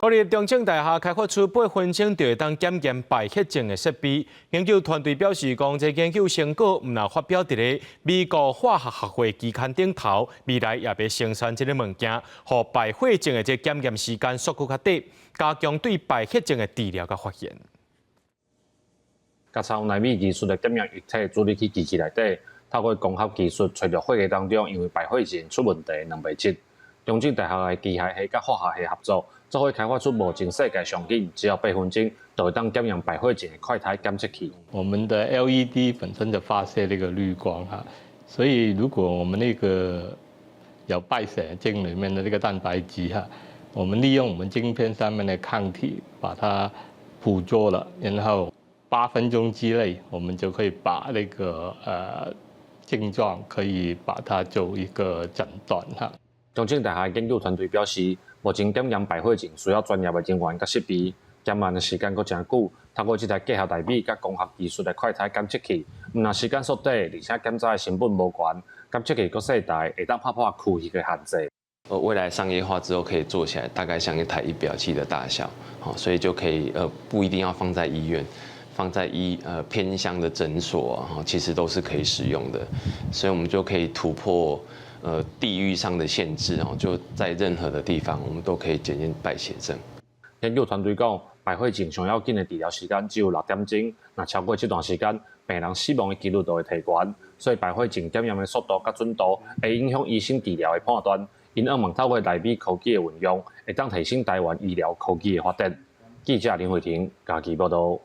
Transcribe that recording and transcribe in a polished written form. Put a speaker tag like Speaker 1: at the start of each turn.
Speaker 1: 國立中正大學開發出8分鐘就會當檢驗敗血症的設備。研究團隊表示講，這研究成果毋但發表佇咧美國化學學會期刊頂頭，未來也欲生產這个物件，予敗血症的這檢驗時間縮閣較短，加強對敗血症的治療佮發現。
Speaker 2: 共摻納米技術的檢驗液體處理去機器內底，透過光學技術揣著血液當中，因為敗血症出問題的蛋白質。中正大學的機械系佮化學系合作，做伙開發出目前世界上緊，只要八分鐘就會當檢驗敗血症的快篩檢測器。
Speaker 3: 我們的 LED 本身就發射那個綠光哈，所以如果我們那個有敗血症裡面的那個蛋白質哈，我們利用我們晶片上面的抗體把它捕捉了，然後8分鐘之內，我們就可以把那個症狀可以把它做一個診斷哈。
Speaker 2: 中正大學研究團隊表示，目前檢驗敗血症需要專業的人員佮設備，檢驗的時間閣誠久。透過這台結合納米佮光學技術的快篩檢測器，毋但時間縮短，而且檢查的成本無懸，檢測器閣細台，會當拍破區域的限制。
Speaker 4: 未來商業化之後，可以做起來大概像一台儀表器的大小，好，所以就可以不一定要放在醫院，放在偏鄉的診所，其實都是可以使用的，所以我們就可以突破地域上的限制哦，就在任何的地方，我們都可以檢驗敗血症。
Speaker 2: 研究團隊講，敗血症上要緊的治療時間只有6點鐘，若超過這段時間，病人死亡的幾率就會提懸。所以敗血症檢驗的速度佮準度，會影響醫生治療的判斷。𪜶向望透過納米科技的運用，會當提升台灣醫療科技的發展。記者林慧婷，嘉義報道。